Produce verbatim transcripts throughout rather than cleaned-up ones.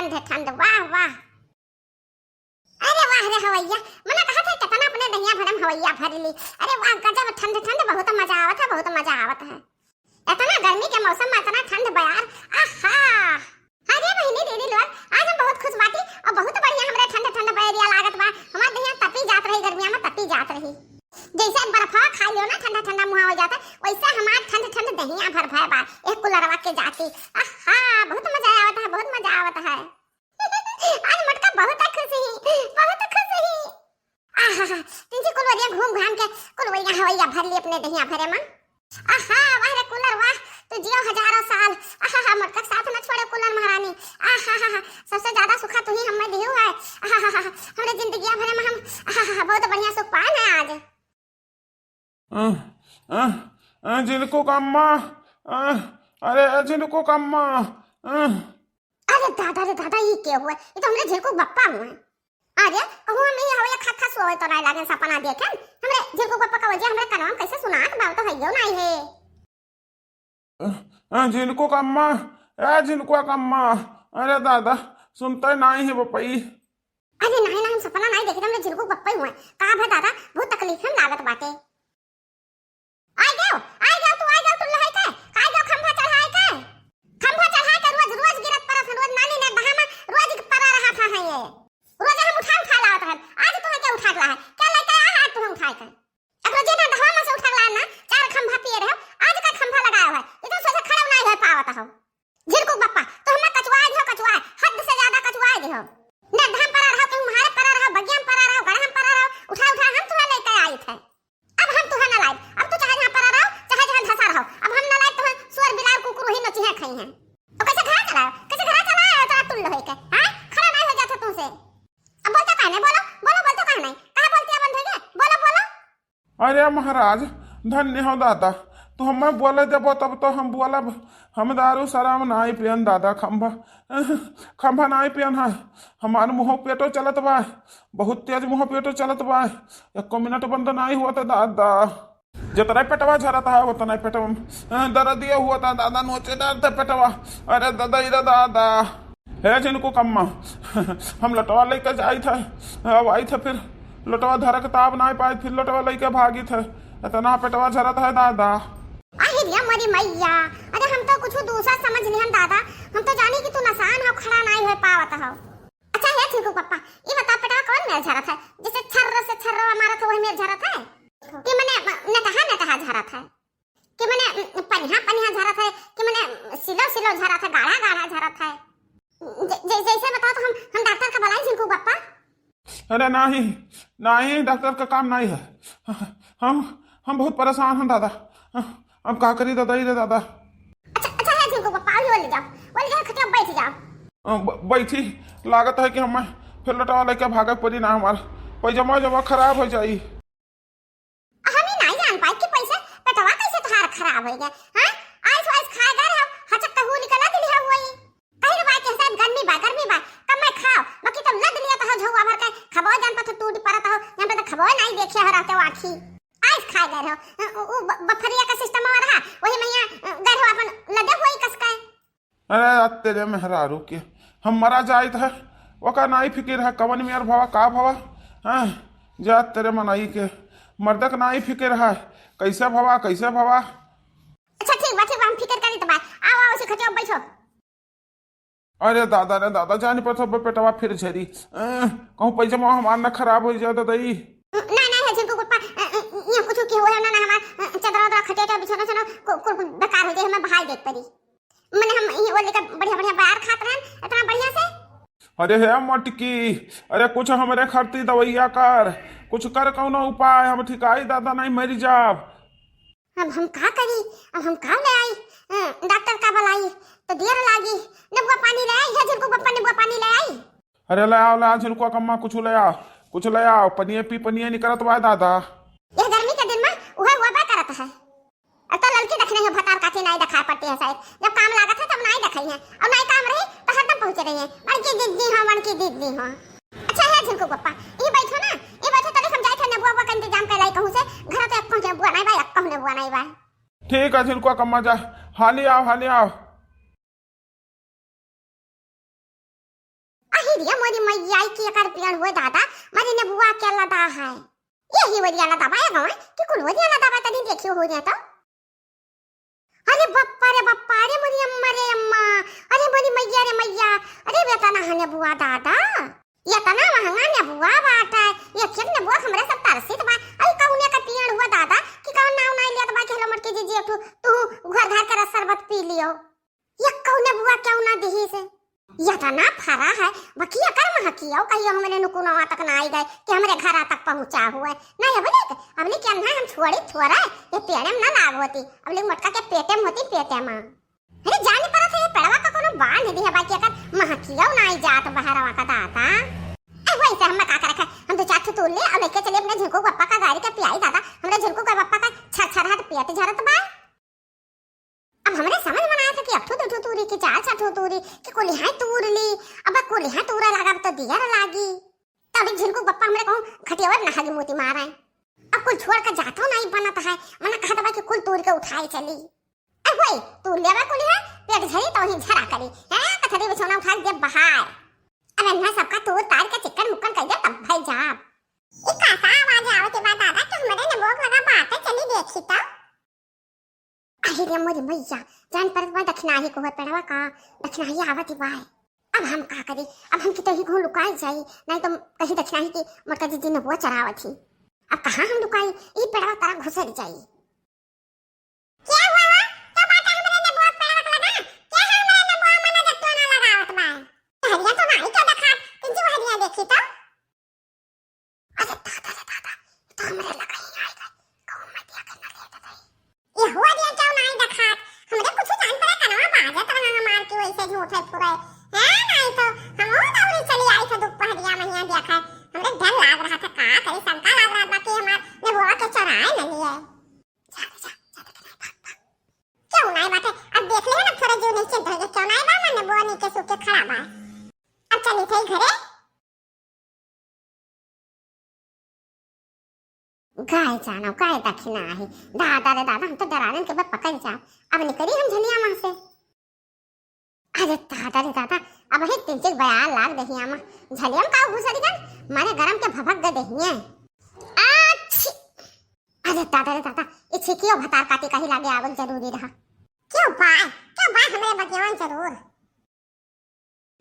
ठंड ठंड, वाह, वाह। अरे वाह रे हवैया, मना कहत है कितना अपने दहिया भरे में हवैया भर ली। अरे वाह, गजब ठंड ठंड, बहुत मजा आवत है, बहुत मजा आवत है। इतना गर्मी के मौसम में इतना ठंड बयार, आहा। अरे बहिनी दीदी लोग, आज हम बहुत खुश बाटी और बहुत बढ़िया हमरे ठंड ठंड बयरिया लागत बा। हमार दहिया तपी जात रही, गर्मिया में तपी जात रही। जैसे बर्फवा खा लियो ना, ठंडा ठंडा मुहा हो जाता, वैसे हमार ठंड ठंड दहिया भर भय बा। एक कूलरवा के जाती, आहा, बहुत मजा आवत है, बहुत मजा आवत है। आज मोटका बहुत खुश ही, बहुत खुश ही। आहा, तुमसे कुल ओरिया घूम घाम के कुल ओरिया हवैया भर ली अपने दहिया भरे में। आहा, वाह रे कूलर वाह, तू जियो हजारों साल। आहा, मोटका के साथ न छोड़े कूलर महारानी। आहा, सबसे ज्यादा सुखा तू ही हमें दियो है। आहा, हमरे जिंदगिया भरे में हम, आहा, बहुत बढ़िया सुख पाए ना आज। अह, अह, अह, झिनकू कम्मा, अह, अरे, अह, झिनकू कम्मा, अह। अरे दादा रे दादा, ई के हुआ? ई तो हमरे झिनकू बप्पा हुआ। अरे, कहूँ हम ई हवैया खा खा सोवे तो नाई लागे, सपना देखे। हमरे झिनकू बप्पा का वजह हमरे कनवा में कैसे सुनात बा, तो हइयो नाई है। अह, अह, झिनकू कम्मा, ए, झिनकू कम्मा, अरे दादा, सुनते नाई है बपई। अरे नाई, नाई, हम सपना नाई देखे, हमरे झिनकू बप्पा ही हुआ। का भा दादा, बहुत तकलीफ में लागत बाटे। आइ गयो, आइ गयो, तू आइ गयो, तू लहै के, आइ गयो खंभा चढ़ाए के। खंभा चढ़ाए के रोज, रोज गिरत परत हन, रोज नानी ने दहा में रोज परा रहा था है ये। रोज हम उठा, उठा लावत हन, आज तू है के उठा के ला है, क्या लेके आया है आज तू उठा के? अगर जे ना दहा में से उठा के ला ना, चार खंभा पिए रहो, आज का खंभा लगायो है, ये तो सोझे खड़ा नहीं हो पावत हो। झिरकुक बप्पा, तो हमें कचुआए दिहो, कचुआए, हद से ज्यादा कचुआए दिहो। ने धाम परा रहो, कहूँ म्हारे परा रहो, बगिया में परा रहो, गड़हा में परा रहो, उठा, उठा हम तुम्हें लेके आई थे। अब हम तुम्हें ना लाइब, अब तू चाहे जहाँ परा रहो, चाहे जहाँ धसा रहो, अब हम ना लाइब तुम्हें, सुअर, बिलार, कुकुर वही नोचिहे खाई हैं। तो कैसे घर चलाओ, कैसे घर चलाओ, तो तुल्ल होई के, हाँ? खड़ा नहीं हो जाता तुमसे। अब बोलते काहे नहीं, बोलो, बोलो, बोलते काहे नहीं, कहाँ बोलती है बंद हो गए, बोलो, बोलो। अरे महाराज, धन्य हो दादा, तू हमें बोले देबो तब तो हम बोलब। हम दारू शराब नाई पियन दादा, खंभा, खंभा नाई पियन है। हमार मुँह पेटो चलत बा, बहुत तेज मुँह पेटो चलत बा। एको मिनट बंद नाई हुआ तो दादा, जितना पेटवा झरत है उतना पेटवा में दर्दिया हुआ था दादा, नोचे डालते पेटवा। अरे दादा, इधर दादा। हे झिनकू कम्मा, हम लोटवा लेके जाइत है, अब आइत है फिर लोटवा धरक ताब नाई पाइत, फिर लोटवा लेके भागित है, इतना पेटवा झरत है दादा। अरे रे मोरी मैया, अरे हम तो कुछ दूसरा समझ लिहन दादा, हम तो जानी कि तू नसान हो, खड़ा नाई हो पावत हो। अच्छा हे झिनकू पप्पा, ई बता पेटवा कौन मेर झरत है, जैसे छर्र से छर्र मारत है वही मेर झरत है? कि मने नेटहा नेटहा झरत है? कि मने, उम, पनिहा, पनिहा झरत है, कि मने सिलो, सिलो झरत है, गाढ़ा, गाढ़ा झरत है। ज-, ज-, जैसे बताओ तो हम, हम डॉक्टर का बुलाई झिनकू बप्पा। अरे नहीं, नहीं, डॉक्टर का काम नहीं है। हम, हम बहुत परेशान हैं दादा। हम का करी दादा, ये रे दादा। अच्छा, अच्छा है झिनकू बप्पा, अभी वो ले जाओ, वो ले जाओ, खटिया बैठ जाओ। अ, ब-, बैठी, लागत है कि हमें फिर लौटवा लेके भागे पड़ी ना, हमार पैजामा जमा खराब हो जाई। हम ही नाई जान पाई कि पैसे पेटवा कैसे तोहार खराब होई गए, हाँ? आइस वाइस खाए गए रहो, हचक कहू निकला दिली है वही। कहीं के बात है, शायद गर्मी बा, गर्मी बा, कम में खाओ, बाकी तब लद लिया तो हो झौआ भर के, खबो जान पर तो टूट पड़त हो, जान पर तो खबो नाई देखिया हो रहते हो आँखी। आइस खाए गए रहो, उ, उ, ब-, बफरिया का सिस्टम हो रहा, वही मैया, अ, गए रहो अपन लदे हुई कस के। अरे यार, तेरे मेहरारू के हम मरा जाइत है, ओका नाई फिकिर है, कवन मेर भवा, का भवा, हाँ, जा तेरे मनई के, मर्दक नाई फिकिर है, कैसे भवा, कैसे भवा। अच्छा, ठीक बा, ठीक बा, हम फिकिर करी त बा। आओ, आओ, उसी खटिया पे बैठो। अरे दादा रे दादा, जानी पर सब पेटवा फिर झरी, अ, कहूँ पैजामा हमार ना खराब हो जाए दादा ई। ना, ना, हे झिनकू पप्पा, अ, अ, ये कुछ की हुआ है ना, ना, हमार, अ, चदरा उदरा खटिया उटिया बिछौना उछौना कु-, कुल, कुल बेकार हो जाए, हमें बहाई देख पड़ी। मने हम ई ओले का बढ़िया, बढ़िया बार खात रहन, इतना बढ़िया से। अरे हे मटकी, अरे कुछ हमरे खरती दवैया कर, कुछ कर कौनो उपाय, हम ठिकाई दादा नहीं मरी जाब। अब हम का करी, अब हम का ले आई? अ, डॉक्टर का बुलाई, तो देर लागी। नेबुआ पानी ले आई, हे झिनकू बप्पा, नेबुआ पानी ले आई। अरे ले आओ, ले आओ, झिनकुआ कम्मा, कुछ ले आओ, कुछ ले आओ, पनिया पी, पनिया निकरत बा दादा। यह गर्मी के दिन में उहे हुआ बा करत है। अब तो ललकी देखने हो भतार काठी नाई दिखाई पड़ती है शायद, जब काम लागत है तब नाई दिखाई है, और नाई काम रही तो हरदम पहुँचे रही है, बड़की दीदी हो, बड़की दीदी हो। अच्छा हे झिनकू पप्पा, ये बैठो ना, ये बैठो, तनिक हम जाए थे नेबुआ उबुआ का इंतजाम कर लाई कहूँ से, घर तो एक कहूँ नेबुआ नाई बा, एक कहूँ नेबुआ नाई बा। ठीक है झिनकुआ कम्मा, जा, हाली आओ, हाली आओ। अरे मोरी मैया, ई केकर पेड़ हुए दादा, मारे नेबुआ के लदा है। यही वरिया लदा बा, ए गाँव कि कुल वरिया लदा बा, तनी देखियो हो जाए तो। अरे बप्पा रे बप्पा, अरे मोरी अम्मा रे अम्मा, अरे मोरी मैया रे मैया, अरे बेटा ना नेबुआ दादा, एतना महंगा नेबुआ बाटे, एक एक नेबुआ हमरे सब तरसित बा। अरे कौने का पेड़ हुआ दादा कि कौन नाव नाई लेत बा कि हेलो मोटकी जीजी एक ठो तू घर घर के रस शरबत पी लियो। ये कौने बुआ क्यों ना दिही से? एतना फरा है, बकिया कर महकियो कहियो हमरे नुकुनवा तक ना आई गए कि हमरे घरा तक पहुँचा हुए। नहीं अबले के, अबले के अन्हा हम छोड़ी थोड़ा, ये पेड़े में ना लाग होती, अबले मोटका के पेटे में होती, पेटे में। अरे जाने परत है, ये पेड़वा का कोनो बांध दिया बाकी अगर महकियो ना आई जात बहरवा का दादा। ए, वैसे हम का करे, हम दो चार ठो तोड़ ले और लेके चले अपने झिंकू पप्पा का गाड़ी के पियाई दादा, हमरे झिंकू का पप्पा का छर छर हाथ पेट झरत बा। अब हमरे समझ में ना आया था कि अब ठो दो ठो तूरी की चार चार ठो तूरी कि कुलिहाई तूर ली। अब कुलिहाई तूरा लागा, अब तो दियर लागी। तब झिंकू पप्पा हमरे कहूँ खटियावर नहागी मोती मारा है। अब कुल छोड़ के जातो नहीं बनत है, मना कहत बा कि कुल तूर के उठाए चली। अब वही तूर लेवा कुलिहाई, पेट झरी तो ही झरा करी। हैं, कथरी बिछौना उठा के दे बहार। अब इन्हें सबका तूर तार के चिकन मुक्कन कर दे तब भाई जाब। ई कैसा आवाज आवत बा दादा कि हमरे ने भोग लगा बाटे, चली देखी तो। अरे रे मोरी मैया, जान परत बा दखिनाही को है पेड़वा का, दखिनाही आवत ही बाय। अब हम का करी, अब हम कितही घूँ लुकाई जाई, नहीं तो कहीं दखिनाही की मोटका जीजी नेबुआ चरावत ही। अब कहाँ हम लुकाई, ई पेड़वा तरा घुसर जाई। क्या हुआ हो? क्या बात है हमरे नेबुआ पेड़वा के लगा? क्या है हमरे नेबुआ मना जब तो ना लगावत बा? हरिया तो नहीं क्या देखा, किंची हरिया देखी तो? अरे दादा रे दादा, ये तो हमरे लगा ही आई गई। कहूँ मैं दिया के ना लेट गई। ये हुआ दिया क्यों नहीं देखात? हमरे कुछ जान पड़े कनवा बाजत रहा हमार की वैसे झूठे फुरे। हैं, नहीं तो हम वो दौड़ी चली आई थे दोपहरिया में यहाँ देखा। हमरे डर लाग रहा था, का करी, शंका लाग रहा था कि हमार नेबुआ के चुराए न लिए। जा रे जा, जा देखे नहीं, भाग, भाग। क्यों नहीं बाटे? अब देख ले ना, थोड़ा जो निश्चिंत हो गया, क्यों नहीं बा, मैं नेबुआ नीचे सूखे खड़ा बा। अब चली थे घरे। गाय जानो, गाय दखिनाही। दादा रे दादा, हम तो डरारन के बा पकड़ जा। अब निकली हम झलिया माँ से। अरे दादा रे दादा, अब ही तिनचिक बयार लाग दहिया माँ। झलिया में का घुसरी गन? मारे गरम के भभक दे दहिए। आछी! अरे दादा रे दादा, ई छिकियो भतार काटी कहीं लागे आवल जरूरी रहा। क्यों बा? क्यों बा हमरे बगियावन जरूर?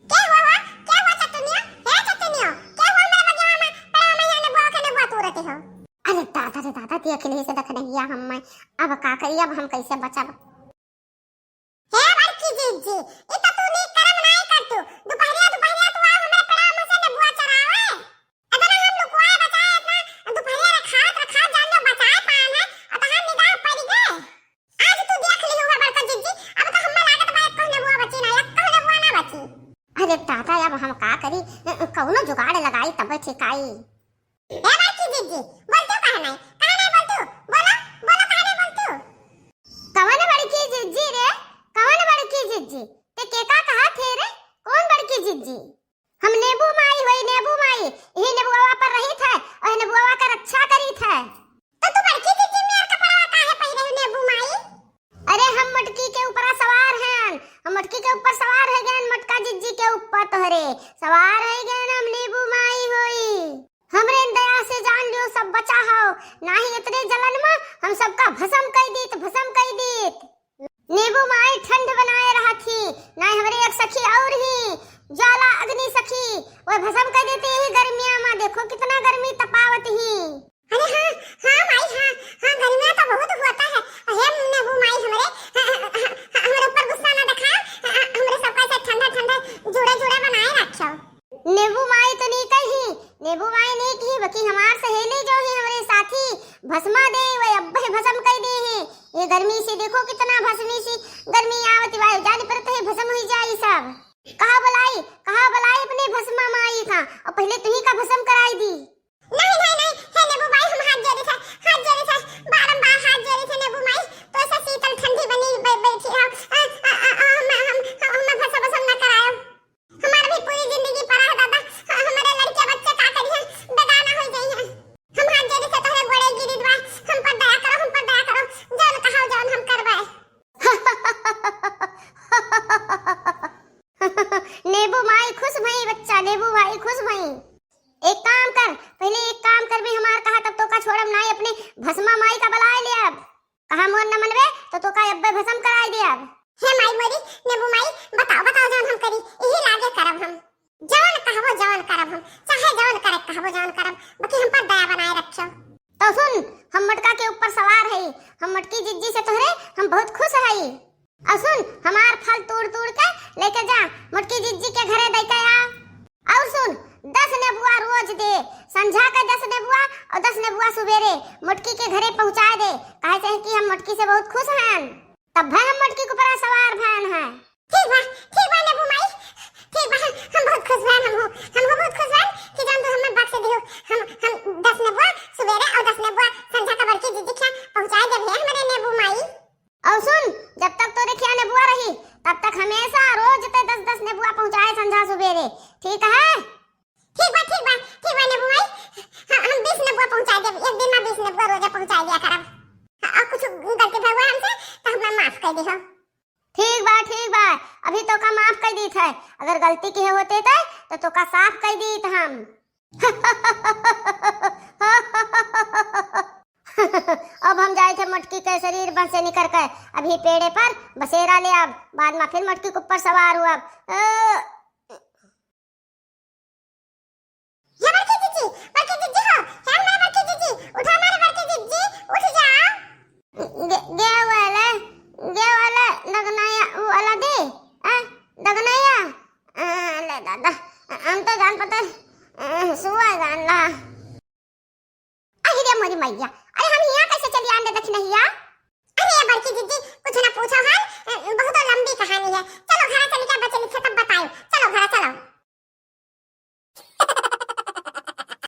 के हुआ हो? के हुआ चटनिया? हे चटनिया, के हुआ मेरे बगिया में? बड़ा मैया ने बुआ के ने बुआ तू रहते हो। अरे दादा रे दादा, देख ली से दखिनहिया हम मैं। अब का करी, अब हम कैसे बचब? हे बड़की जीजी, ई तो तू नीक करम नाई कर तू। दुपहरिया, दुपहरिया तू आ हमरे पेड़वा में से नेबुआ चरावे। इतना हम लुकवाए बचाए, इतना दुपहरिया रखात, रखात जान जो बचाए पान है, और तहार निगाह पड़ गए। आज तू देख लियो है बड़का जीजी, अब तो हमें लागत बा एक कहने बुआ बची ना, एक कहने बुआ ना बची। अरे दादा, अब हम का करी, कौनो जुगाड़ लगाई तब ठिकाई। ए बड़की जीजी, बोलतू काहे नहीं? काहे नहीं बोलतू? बोलो, बोलो काहे नहीं बोलतू? कवन बड़की जीजी रे? कवन बड़की जीजी? ते के का कहा थे रे? कौन बड़की जीजी? हम नेबू माई होई, नेबू माई। यही नेबुआ पर रही थे और नेबुआ का रक्षा करी थे। तो तू बड़की जीजी मेर कपड़वा काहे पहिरे हो नेबू माई? अरे हम मटकी के ऊपर सवार हैं, हम मटकी के ऊपर सवार है गए, मटका जीजी के ऊपर तोहरे सवार है गए, हम नेबू माई होई। हमरे दया से जान लियो सब बचा हो, नाही इतने जलन में हम सबका भसम कई दीत, भसम कई दीत। नेबू माई ठंड बनाए रहत ही, नाही हमरे एक सखी और ही, ज्वाला अग्नि सखी, वह भसम कई देती यही गर्मिया में, देखो कितना गर्मी तपावत ही। अरे हाँ, हाँ माई, हाँ, हाँ, गर्मिया तो बहुत होता है। हे नेबू माई हमरे, हाँ, हाँ, हाँ, हमरे ऊपर गुस्सा ना दिखाओ, हाँ, हमरे सबका से ठंडा ठंडा जुड़ा जुड़ा बनाए रखो। नेबू माई तो नीक ही, नेबू माई नीक ही, बाकी हमार सहेली जो ही हमरे साथी भस्मा दे, वह अब्बे भस्म कई दे ही। ये गर्मी से देखो कितना भस्मी सी गर्मी आवत बा, जान परत है भस्म हुई जाई सब। कहाँ बुलाई, कहाँ बुलाई अपने भस्मा माई का, और पहले तुही का भस्म कराई दी। नहीं, नहीं, नहीं, हे नेबू माई, हम हाथ जोड़ी थे, हाथ जोड़ी थे, बारंबार हाथ जोड़ी थे नेबू माई, तो ऐसा शीतल ठंडी बनी बै-, बैठी हो। अ, अ, अ, अ, हम, हम, हम, हम भसम भसम ना करायो। हमार भी पूरी जिंदगी पड़ा है दादा, ह-, हमारे लड़के बच्चे का करिए, बेगाना हो गई हैं। हम हाथ जोड़ी थे तोहरे गोड़े गिरी दुआ, हम पर दया करो, हम पर दया करो, जौन कहो जौन हम करबे। नेबू माई खुश भई बच्चा, नेबू आई मोरी नेबू माई, बताओ, बताओ, जौन हम करी, यही लागे करब हम। जौन कहबो, जौन करब हम, चाहे जौन करे कहबो, जौन करब, बाकी हम पर दया बनाए रखियो। तो सुन, हम मोटका के ऊपर सवार हई, हम मोटकी जिज्जी से तोहरे हम बहुत खुश हई। और सुन, हमार फल तोड़ तोड़ के लेके जा, मोटकी जिज्जी के घरे दे के आ। और सुन, दस नेबुआ रोज दे, संझा के दस नेबुआ और दस नेबुआ सुबेरे मोटकी के घरे पहुँचाए दे, काहे से कि हम मोटकी से बहुत खुश हन। तब भाई हम मोटकी के ऊपर सवार भयन है। ठीक बा, ठीक बा नेबू माई, ठीक बा, हम, हम बहुत खुश बा, हम हो, हम हो बहुत खुश बा कि जौन तू हमें बख्श दियो। हम, हम दस नेबुआ सुबेरे और दस नेबुआ संझा का बड़की जिज्जी खिया पहुँचाए देबे हमारे नेबू माई। और सुन, जब तक तोरे खिया नेबुआ रही, तब तक हमेशा रोज ते दस दस नेबुआ पहुँचाए संझा सुबेरे, ठीक है? ठीक बा, ठीक बा, ठीक बा नेबू माई, हम, हम बीस नेबुआ पहुँचाए देब, एक दिन में बीस नेबुआ रोजा पहुँचाए दिया करब। हाँ, और कुछ गलती भवा हमसे तो हमरा माफ कर दिहो। ठीक बा, ठीक बा, अभी तोका माफ कर दीत है, अगर गलती किहे होते तो, तो तोका साफ कर दीत हम। अब हम जाए थे मोटकी के शरीर बन से निकर के, अभी पेड़े पर बसेरा ले अब, बाद में फिर मोटकी के ऊपर सवार हुआ। अ, या बड़की जिज्जी, बड़की जिज्जी हो, हे हमारे बड़की जिज्जी, उठा हमारे बड़की जिज्जी, उठ जा। गे, गे वाला, गे वाला दगनाया वाला दे, आ, दगनाया, आ, ले दादा, हम तो जान पता, आ, सुआ जान ला। अरे रे मोरी मैया, अरे हम यहाँ कैसे चली आंदे दखिनहिया? अरे ये बड़की जिज्जी,